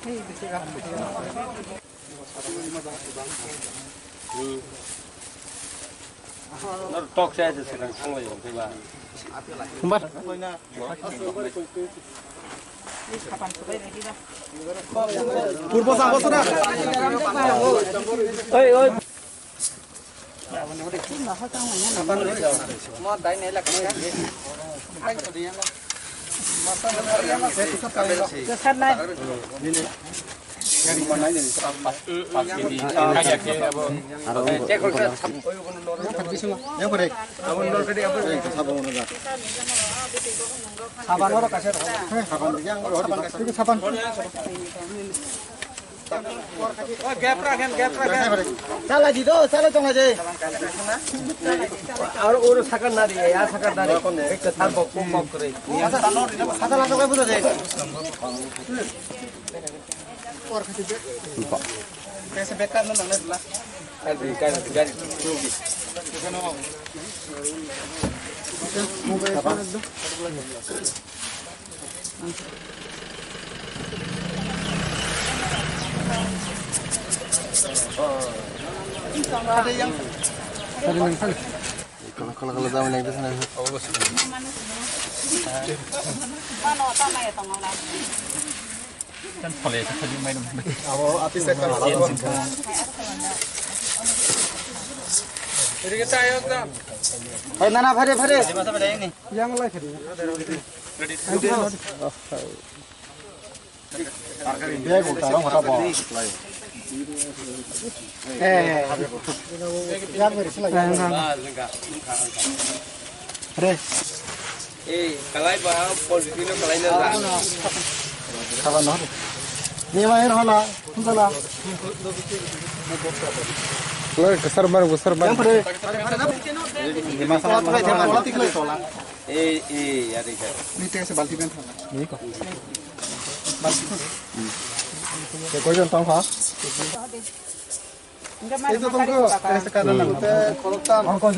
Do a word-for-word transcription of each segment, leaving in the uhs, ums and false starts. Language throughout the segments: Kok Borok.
Nor tok se aja se kang thang lai jong ba. Kumbar. Purbo sa bosora. Oi, oi. Chala di do, chala tong aje. Aro oro sakar na di, ya sakar na di. Ekta sar bok pok pok kore. Sata la tokai buja de. Kaisa bekar no nang na. Kar di, kar di, kar di. Kala kala kala dam lagi sana. Abo api sekar. Hai nana phare phare. Yang lai khadi. Bag utar hota bo. Eh. Yang beri sila. Re. Eh, kalai ba, pol bipino kalai na la. Saban no. Ni ma er hola, sala. Lo kesar bar, kesar bar. Yang pare. Di masalah. Eh, eh, ya dikha. Ni te se balti ben thala. Ni ko. Balti. Te ko jon tong kha. Ei to tong kha. Te se kana lang. Te kolok tam. Bali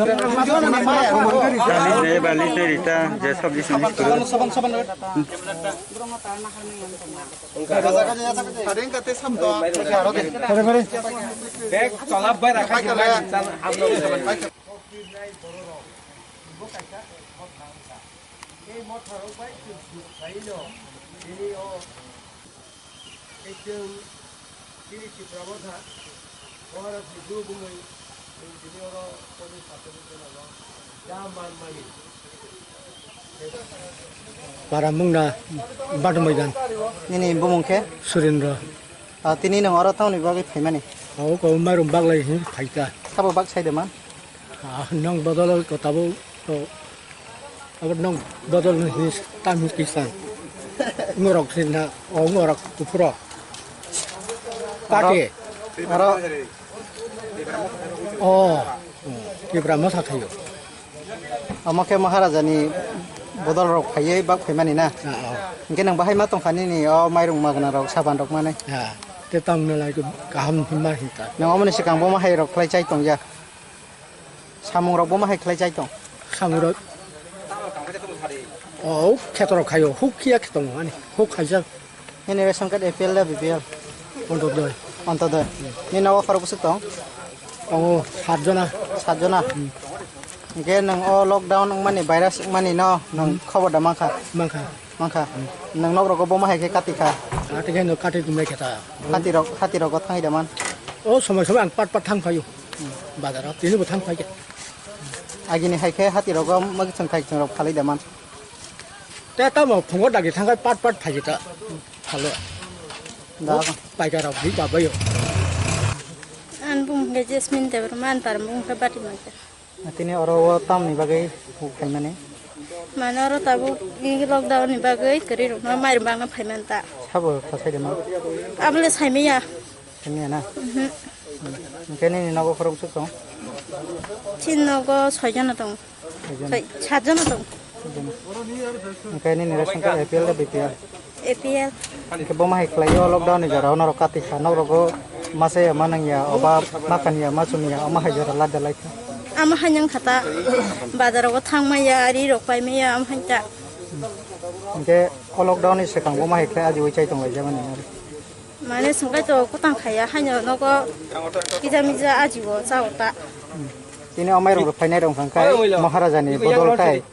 se, bali se rita, je sabji sini. Saban, saban, saban. Bek tolap bai rakha. Pai kha le. Bo kaisa motha wngkha. Tei motharok bai chwng suk khlaino, tini o tei chwng chini Tipra motha, Maharaj ni bru bumui, chwng tini oro kori satani jora no ja man mani. Para mungna Badumaidan. Nini bumung khe? Surendra. Ah, tini nwng oro tamoni bagwi phaimani? Abo kok mairum baglai hinwi phaikha. Sabo bak sai de man? Ah, nwng bodol ko tabo to, abo nwng bodol hinwi tam hinwi kisa. Ngorok sinna, o ngorok kuphuro. Kati. Aro. O, Tipra motha khayo. Omo khe Maharaja ni bodol rok phaiwi bak phaimani na? Ah, ah. Hinkhe nwng bahai ma tongkha nini o mairung magna rok, saban rok manwi? Ah, te tamo nalai kaham hima hinta. Nwng omoni swkang bo ma hai rok khlai chai tong ya? Samung rok bo ma hai khlai chai tong? Samung rok. O, kheto rok khayo, huk khiya khe tongo ani, huk khaijak. Nini ration card A P L da B P L? Ontodoi. Ontodoi. Nini nogo khorok bwswk tong? Tongo sat jona. Sat jona? Hmm. Hinkhe nwng o lockdown wngmani, virus wngmani no nwng Hmm. khobor da mankha? Mankha. Mankha? Hmm. Nwng nok rogo bo ma hai khe kati kha? Kati khe no kati tumlai khe ta. Hati rok, hati rogo thangwi da man? O somoi somoi ang pat pat thang phaio. Hmm. Bazar o tini bo thang phai khe. Agini hai khe hati rogo mwkhwtwng khaichwng rok phalwi da man? Te tamo phungo dagi thangkai pat pat phaikhe ta phalo. Da. Paikha rok bi babayo. An bung khe Jasmine Debbarma, an par bung khe Bati Maikha. Tini oro o tamni bagwi phaimani? Mane oro tabuk i lockdown ni bagwi kwrwi rokno mairum bagna phaiman ta. Sabo khasai de ma? Abole saimaya. Saimaya na? Mhm. Hinkhe nini nogo khorok bwswk tong? Chini nogo soi jona tong. Soi jona. Soi, sat jona tong. Sat jona. Hinkhe nini ration card A P L da B P L? A P L. Hinkhe bo ma hai khlai o lockdown ni jora o norok kati kha, norok o ma chaya ma nangya, oba ma khanya ma chumya, omo hai jora lada lai kha. Amo hai nang kha ta, bazar o thang maya, ri rok pai maya, amo hai ta. Hinkhe o lockdown ni swkang bo ma hai khlai ajiui chai tong lai jagani. Mane sungkai to kotang khaya, haino nogo kija mija ajibo chao ta. Tini o mairung rok phainai rok hwnkha khe Maharaja ni bodol tai,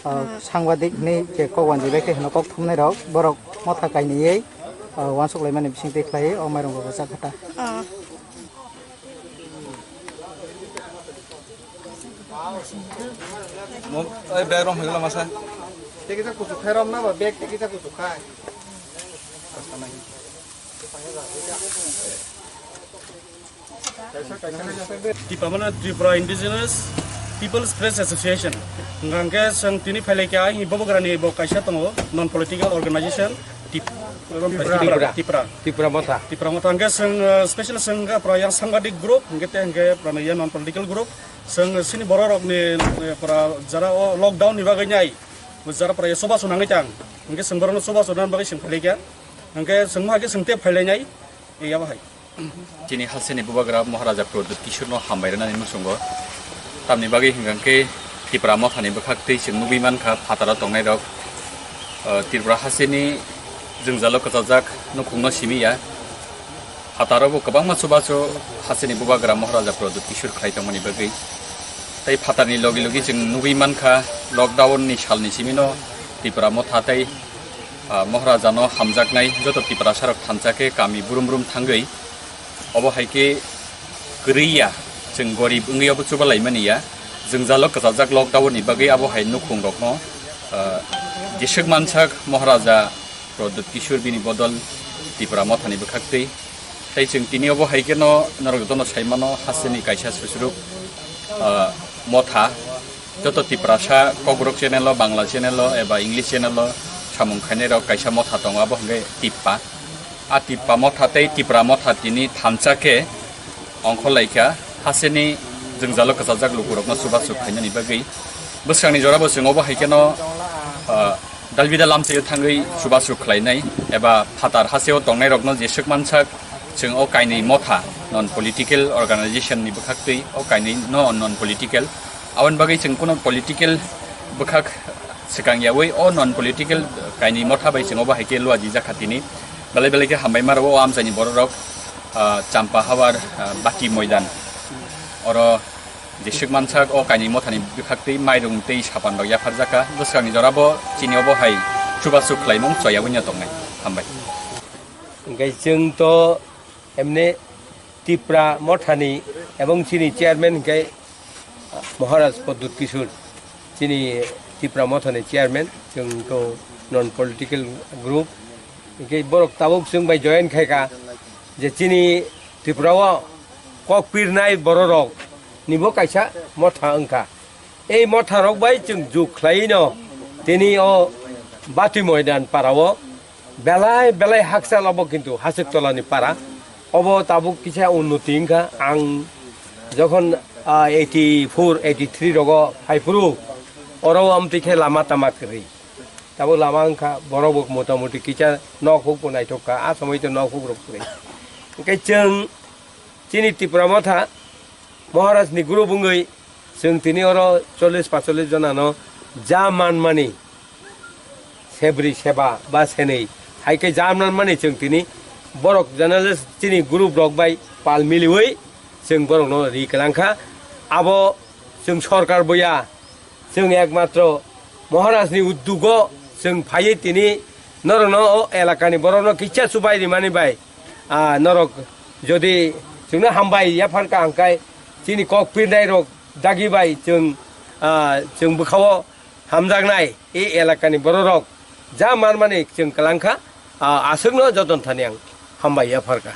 ah, sangbadik ni je kok wanjwi bai khe hwno kok thumnai rok borok motha kainwi, ah, uansuk laimani bising twi khlaiwi o mairung rok rwchap kha ta. Ah. Mo-, oi, bag rok hwnkhe masa. Tei kisa kuchuk khai rom na ba, bag tei kisa kuchuk khai. Tipra mane Tripura Indigenous People's Press Association. Hwnkhe chwng tini phailai kha ani Bobogra ni bo kaisa tongo, non political organization. Tip-, Tipra. Tipra. Tipra. Tipra Motha. Tipra Motha hwnkhe chwng, uh, special chwng kha pura yang sangbadik group, hwnkhe tei hwnkhe pura yang non political group. Chwng chini borok rok ni, uh, pura jara o lockdown ni bagwi nai. Jara pura ya soba sunangwi tang. Hwnkhe chwng borok no soba sunani bagwi chwng phailai kha. Hwnkhe chwng ma khe chwng tei phailai nai. Iya bahai. Chini hasteni bubagra Maharaja Pradyut Kishorno hambai rwnani mwswngo. Tamni bagwi hwnkha khe Tipra Mothani bwkhak twi chwng nugwi mankha phataro tongnairok, ah, Tripura hasteni jwngjalo kwchajak nukhungno simi ya. Phataro bo kwbangma chubachu hasteni bubagra Maharaja Pradyut Kishor khlai tongmani bagwi. Tei phatarni logi logi chwng nugwi mankha lockdown ni salni simino Tipra Motha tei ah, Maharaja no hamjaknai joto Tiprasa rok thansa khe kami brum brum thangwi obo hai khe kwrwi ya, chwng gorib wngwi obo chuba laimani ya, jwngjalo kwchajak lockdown ni bagwi abo hai nukhung rok no, ah, jeswk mansak Maharaja Pradyut Kishor bini bodol Tipra Mothani bwkhak twi. Tei chwng tini obo hai kheno norok jotono sai mano, hasteni kaisa susuruk, ah, motha. Joto Tiprasa Kokborok channel o, Bangla channel o eba English channel o samung khainai rok kaisa motha tongo, abo hwnkhe Tippa. A Tippa motha tei Tipra motha tini thansa khe ongkhor lai kha, hasteni jwngjalo kwchajak lukurokno chubachu khainani bagwi. Bwskangni jorabo chwng obo hai kheno, ah, dalbida lamchaio thangwi chubachu khlainai eba phatar hasteo tongnairokno jeswk mansak chwng o kainwi motha non political organization ni bwkhak twi o kainwi no non political. Aboni bagwi chwng kuno political bwkhak swkang yaui o non political kainwi motha bai chwng obo hai khe lua jijak kha tini. Belai belai khe hambai ma rwo o amchaini borok rok, ah, Champa Hawar, ah, Bati Moidan. Oro jeswk mansak o kainwi mothani bwkhak twi mairung tei sapan rok yapharjak kha. Bwskangni jorabo chini obo hai chubachu khlaimung choya wngya tongnai. Hambai. Hingke chwng to emne Tipra mothani ebong chini chairman hingke Maharaj Pradyut Kishore, chini Tipra mothani chairman, chwng to non political group. Hingke borok tabuk chwng bai join khai kha je chini Tripura o kok pirnai bororok nibo kaisa motha wngkha. Ei motharok bai chwng juk khlai no tini o Bati Moidan para o belai belai hakchal obo kintu Hasik Tola ni para. Obo tabuk kisa unnoti wngkha. Ang jokhon, ah, eighty four, eighty three rogo phaiphuru oro amtwi khe lama tama kwrwi. Tabuk lama wngkha, borok bo motamoti kisa nok huk bo naithok kha, a somoi to nok huk rok kwrwi. Hingke chwng chini Tipra motha Maharaj ni group wngwi chwng tini oro chollish pacholis jona no ja manmani sebri seba ba senwi hai khe ja manmani chwng tini borok journalist chini group rok bai pal miliwi chwng borok no ri kwlang kha. Abo chwng sorkar boya, chwng ekmatro Maharaj ni uddugo chwng phaiwi tini norokno o elakani borokno kisa chubai rimani bai, ah, norok jodi chwngno hambai yapharkha hwnkhe chini kok pirnai rok dagi bai chwng, ah, chwng bwkhao hamjaknai e elakani bororok ja manmani chwng kwlang kha, ah, aswkno joton thani ang hambai yapharkha.